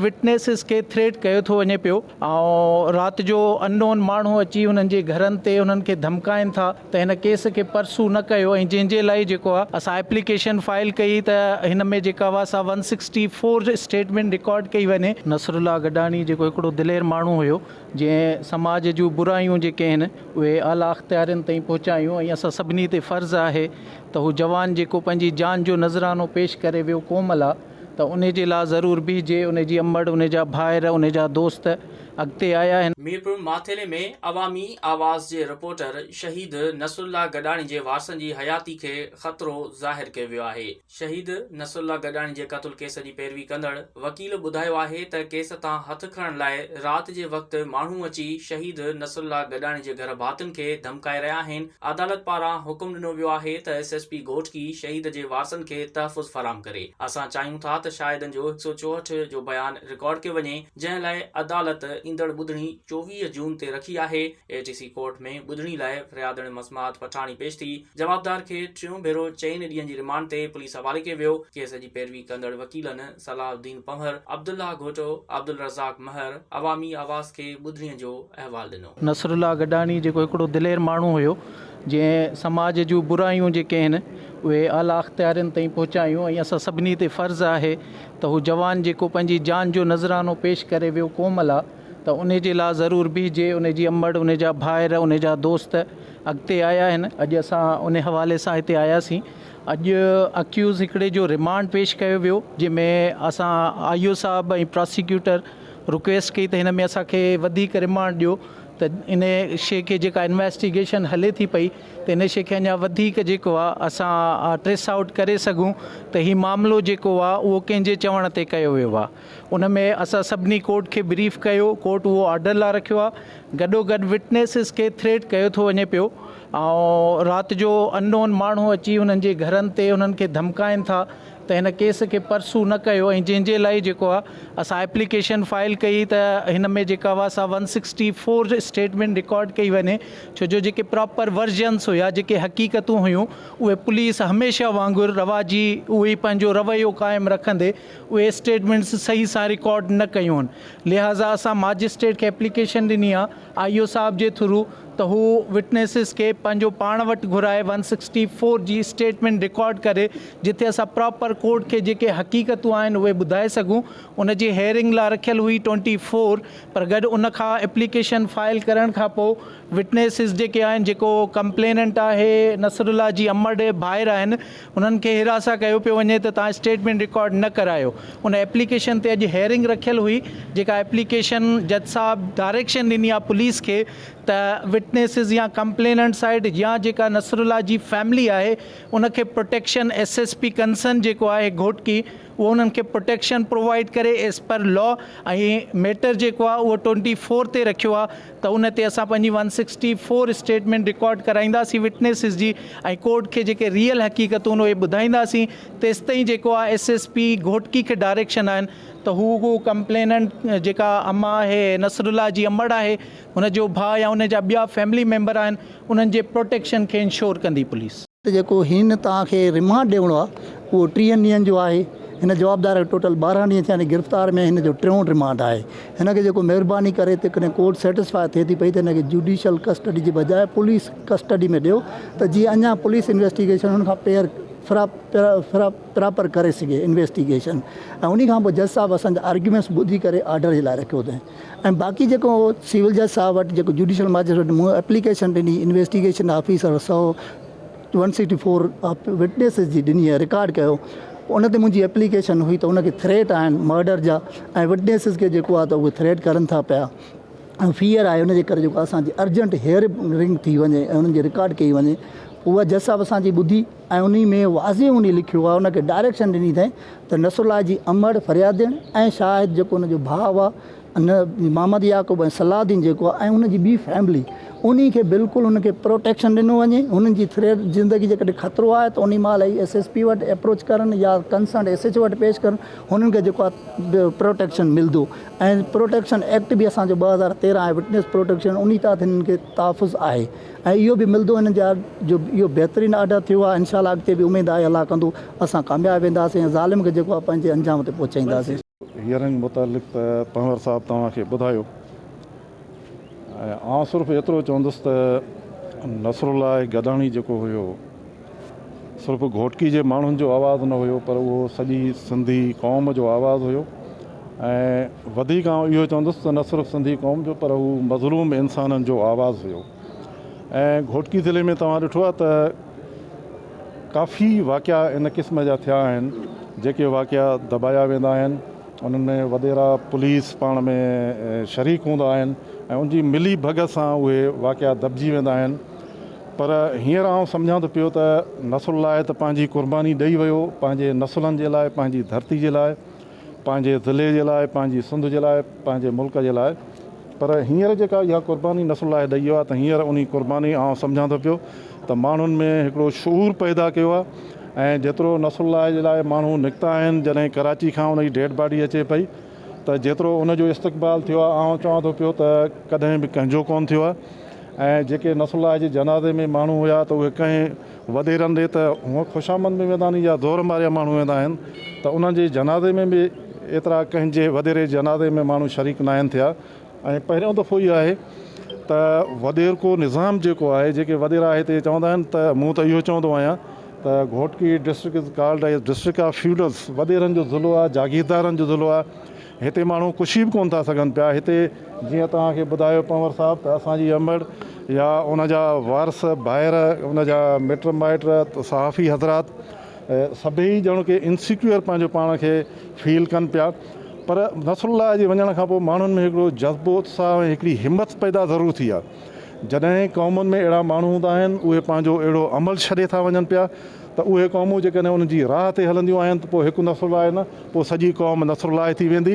Witnesses کي threat ڪيو ٿو وڃي پيو ۽ رات جو ان نون ماڻهو اچي انهن جي گهرن تي انهن کي ڌمڪائين ٿا ته هن ڪيس کي پرسو نه ڪيو ۽ جنهن جي لاء جيڪو آهي اسان ايپليڪيشن فائل ڪئي ته هن ۾ جيڪا هئا سا one sixty four statement record ڪئي وڃي. نصرالله گڏاڻي جيڪو هڪڙو دلير ماڻهو هيو جنهن سماج جون برايون جيڪي آهن اهي اعليٰ اختيارين تائين پهچايون ۽ اسان سڀني تي فرض آهي ته هو جوان جيڪو پنهنجي جان جو نذرانو پيش ڪري ويو قوم لا ته انهي جي لا ضرور بيهجي انهي جي امڙ انهي جا ڀائر انهي جا دوست اڳتي آيا آهن. ميرپور ماٿيلي ۾ عوامي آواز جي رپورٽر شهيد نصرالله گڏاڻي جي وارثن جي حياتي کي خطرو ظاهر ڪيو ويو آهي. شهيد نصرالله گڏاڻي جي قتل ڪيس جي پيروي ڪندڙ وڪيل ٻڌايو آهي ته ڪيس تان هٿ کڻڻ لاء رات جي وقت ماڻهو اچي شهيد نصرالله گڏاڻي جي گهر ڀاتين کي ڌمڪائي رهيا آهن، عدالت پاران حڪم ڏنو ويو آهي ته ايس ايس پي گهوٽڪي شهيد جي وارثن کي تحفظ فراهم ڪري، اسان چاهيون ٿا ته شاهدن جو هڪ سئو 64 جو بيان رڪارڊ ڪيو وڃي، جنهن لاء عدالت ايندڙ ٻڌڻي 24 جون تي رکي آهي، اي ٽي سي ڪورٽ ۾ ٻڌڻي لاء فريادڻ مسمات پٺاڻي پيش ٿي. جوابدار کي ٽيون ڀيرو چئن ڏينهن جي رمانڊ تي پوليس حوالي ڪيو ويو. ڪيس جي پيروي ڪندڙ وڪيلن صلاح الدين پنهور، عبدالله گهوٽو، عبدالرزاق مهر عوامي آواز کي ٻڌڻي جو احوال ڏنو. نصرالله گڏاڻي جيڪو هڪڙو دلير ماڻهو هيو جنهن سماج جون برايون جيڪي آهن اهي اعليٰ اختيارين تائين پهچايون ۽ اسان سڀني تي فرض آهي ته هو جوان جيڪو پنهنجي جان جو نذرانو پيش ڪري ويو قوم لا ته انهي جي لا ضرور بيهجي انهي جي امڙ انهي جا ڀائر انهي جا دوست اڳتي آيا آهن اڄ اسان انهي حوالي سان هتي آياسين اڄ اڪيوز هڪڙي جو رمانڊ پيش ڪيو ويو جنهن ۾ اسان آئي او صاحب ۽ پراسيڪيوٽر رڪويسٽ ڪئي ته هن ۾ اسان کي وڌيڪ رمانڊ ڏيو ته انهي شي کي جيڪا انويسٽيگيشن هلي ٿي پئي ته انهي شي کي اڃا وڌيڪ جيڪو آهي اسان ٽريس آئوٽ ڪري سگهون ته هي معاملو جيڪو آهي اهو ڪنهن جي چوڻ تي ڪيو ويو آهي ان ۾ اسان سڀني ڪورٽ کي بريف ڪيو، ڪورٽ اهو آرڊر لا رکيو آهي، گڏو گڏ وٽنيسز کي ٿريٽ ڪيو ٿو وڃي پيو ۽ رات جو ان نون ماڻهو اچي انهن جي گهرن تي انهن کي ڌمڪائين ٿا ته هن ڪيس کي پرسو نه ڪيو ۽ جنهن جي لاء جيڪو آهي اسان ايپليڪيشن فائل ڪئي ته هن ۾ جيڪا هئا سا one sixty four statement record ڪئي وڃي ڇو جو جيڪي پراپر ورجنس هيا جيڪي حقيقتون هيون اهي پوليس هميشه وانگر رواجي اهي پنهنجو رويو قائم رکندي اهي اسٽيٽمينٽس صحيح سان رڪارڊ نه ڪيون هن لهٰذا اسان ماجسٽريٽ کي ايپليڪيشن ڏني آ آئي او صاحب جي ٿرو ته هو وٽنيسز کي پنهنجو پاڻ وٽ گهرائي ون سڪسٽي فور جي اسٽيٽمينٽ رڪارڊ ڪري جتي اسان پراپر ڪورٽ کي جيڪي حقيقتون آهن اهي ٻڌائي سگهون ان جي هيئرنگ لا رکيل هئي ٽوئنٽي فور پر گڏ ان کان ايپليڪيشن فائل ڪرڻ کان پوء وٽنيسز جيڪي آهن جيڪو ڪمپليننٽ آهي نصرالله جي امڙ ڀائر آهن انهن کي حراسان ڪيو پيو وڃي ته توهان اسٽيٽمينٽ رڪارڊ نه ڪرايو. ان ايپليڪيشن تي اڄ هيئرنگ رکيل هئي جيڪا ايپليڪيشن جج صاحب ڊائريڪشن ڏني آهي پوليس کي ته وٽنيسز يا ڪمپليننٽ سائيڊ يا جيڪا نصرالله جي فيملي آهي ان کي protection S S P concern جيڪو آهي گهوٽڪي اهو انهن کي پروٽيڪشن پرووائيڊ ڪري ايز پر لا ۽ ميٽر جيڪو آهي اهو ٽوئنٽي فور تي رکيو آهي ته ان تي اسان پنهنجي one sixty four statement record ڪرائينداسين وٽنيسز جي ۽ ڪورٽ کي جيڪي ريئل حقيقتون اهي ٻڌائينداسين تيستائين جيڪو آهي ايس ايس پي گهوٽڪي کي ڊائريڪشن آهن ته هو هو ڪمپليننٽ جيڪا اما آهي نصرالله جي امڙ آهي ان جو ڀاء يا ان جا ٻيا فيملي ميمبر آهن انهن جي پروٽيڪشن کي انشور ڪندي پوليس. ته جيڪو هن توهان کي رمانڊ ڏيڻو آهي اهو ٽيهن ڏينهن جو آهي هن جوابدار کي ٽوٽل 12 ڏينهن ٿيا آهن گرفتار ۾ هن جو ٽيون رمانڊ آهي هن کي جيڪو مهرباني ڪري ته ڪڏهن ڪورٽ سيٽسفاء ٿئي ٿي پئي ته هن کي جوڊيشل ڪسٽڊي جي بجاء پوليس ڪسٽڊي ۾ ڏيو ته جيئن اڃا پوليس انويسٽيگيشن هن کان پير فرا فرا پراپر ڪري سگهي انويسٽيگيشن ۽ انهي کان پوء جج صاحب اسان جا آرگيومينٽس ٻڌي ڪري آرڊر جي لاء رکيو اٿائين ۽ باقي جيڪو سول جج صاحب وٽ جيڪو جوڊيشل مئجسٽريٽ وٽ مون ايپليڪيشن ڏني انويسٽيگيشن آفيسر سو ون سڪسٽي فور وٽنيسز جي ڏني ۽ رڪارڊ ڪيو ان تي منهنجي ايپليڪيشن هئي ته ان کي ٿريٽ آهن مرڊر جا ۽ وٽنيسز کي جيڪو آهي ته اهي ٿريٽ ڪرن ٿا پيا ۽ فيئر آهي ان جي ڪري جيڪو اسان جي ارجنٽ هيئرنگ ٿي وڃي ۽ انهن جي رڪارڊ ڪئي وڃي اها جج صاحب اسان جي ٻڌي ۽ انهي ۾ واضح انهي لکيو آهي ان کي ڊائريڪشن ڏني اٿائين ته نصرالله جي امڙ فريادڻ ۽ شاهد جيڪو ان جو ڀاء آهي ان محمد يعقوب ۽ صلاح الدين جيڪو آهي ۽ ان جي ٻي فيملي انهي کي بلڪل ان کي پروٽيڪشن ڏنو وڃي انهن جي ٿريٽ زندگي جيڪڏهن خطرو آهي ته انهي مهل ئي ايس ايس پي وٽ اپروچ ڪرن يا ڪنسرنڊ ايس ايڇ او وٽ پيش ڪرن هنن کي جيڪو آهي پروٽيڪشن ملندو ۽ پروٽيڪشن ايڪٽ به اسان جو 2013 آهي وٽنس پروٽيڪشن انهي تحت هنن کي تحفظ آهي ۽ اهو به ملندو هنن جا جو اهو بهترين آرڊر ٿيو آهي انشاء الله اڳتي به اميد آهي الله ڪندو اسان ڪامياب وينداسين ۽ ظالم کي جيڪو آهي پنهنجي انجام تي پهچائينداسين. هيئرنگ متعلق ته پنهور صاحب توهان کي ٻڌايو ۽ آئون صرف ايترو چوندس ته نصرالله گڏاڻي جيڪو هيو صرف گهوٽڪي جي ماڻهن جو آواز نه هيو پر اهو سڄي سنڌي قوم جو آواز هيو ۽ وڌيڪ آئون اهو چوندس ته نه صرف سنڌي قوم جو پر هو مظلوم انسانن جو آواز هيو ۽ گهوٽڪي ضلعي ۾ توهان ڏٺو آهي ته ڪافي واقعا ان قسم جا ٿيا آهن جيڪي واقعا دٻايا ويندا آهن انهن ۾ وڏيرا پوليس پاڻ ۾ شريڪ هوندا آهن ۽ ان جي ملي ڀڳت سان اهي واقعا دٻجي ويندا آهن پر هينئر آئون سمجهان ٿو پيو ته نسل لاء ته پنهنجي قرباني ڏئي ويو پنهنجي نسلن جي لاء پنهنجي ڌرتي جي لاء پنهنجي ضلعي جي لاء پنهنجي سنڌ جي لاء پنهنجي ملڪ جي لاء پر هينئر جيڪا اها قرباني نسل لاء ڏئي ويو آهي ته هينئر انهي قرباني آئون سمجهان ٿو پيو ته ماڻهن ۾ هڪڙو شعور پيدا ڪيو آهي ۽ جيترو نسل لاء جي لاء ماڻهو نڪتا آهن جڏهن ڪراچي کان ان جي ڊيڊ باڊي اچي پئي ته جيترو ان جو استقبال ٿيو آهي آئون چوان ٿو پيو ته ڪڏهن به ڪنهن جو ڪونه ٿيو آهي ۽ جيڪي نصر الله جي جنازي ۾ ماڻهو هيا ته اهي ڪنهن وڏيرن ڏي ته هونء خوشامند ۾ ويندا آهن يا زور ماريا ماڻهو ويندا آهن ته انهن جي جنازي ۾ به ايترا ڪنهن جي وڏيري جي جنازي ۾ ماڻهو شريڪ ناهن ٿيا ۽ پهريون دفعو اهو آهي ته وڏيرڪو نظام جيڪو آهي جيڪي وڏيرا هتي چوندا آهن ته مون ته اهو چوندو آهيان ته Ghotki district is called as district of feudals وڏيرن جو ضلعو آهي جاگيردارن جو ضلعو آهي هتي ماڻهو ڪشي به ڪونه ٿا سگهن پيا هتي جيئن توهان کي ٻڌايو پنهور صاحب ته اسان جي امڙ يا ان جا وارث ڀائر ان جا مٽ مائٽ صحافي حضرات سڀئي ڄڻ ڪي انسيڪيور پنهنجو پاڻ کي فيل ڪن پيا پر نصر الله جي وڃڻ کان پوء ماڻهن ۾ هڪڙو جذبو اتساهه ۽ هڪڙي همت پيدا ضرور ٿي آهي جڏهن قومن ۾ اهڙا ماڻهو هوندا آهن اهي پنهنجو اهڙو عمل ڇڏي ٿا وڃن پيا ته اهي قومون جيڪڏهن انهن جي راهه تي هلنديون آهن ته پوء هڪ نصر الله نه پوء سڄي قوم نصر الله ٿي ويندي.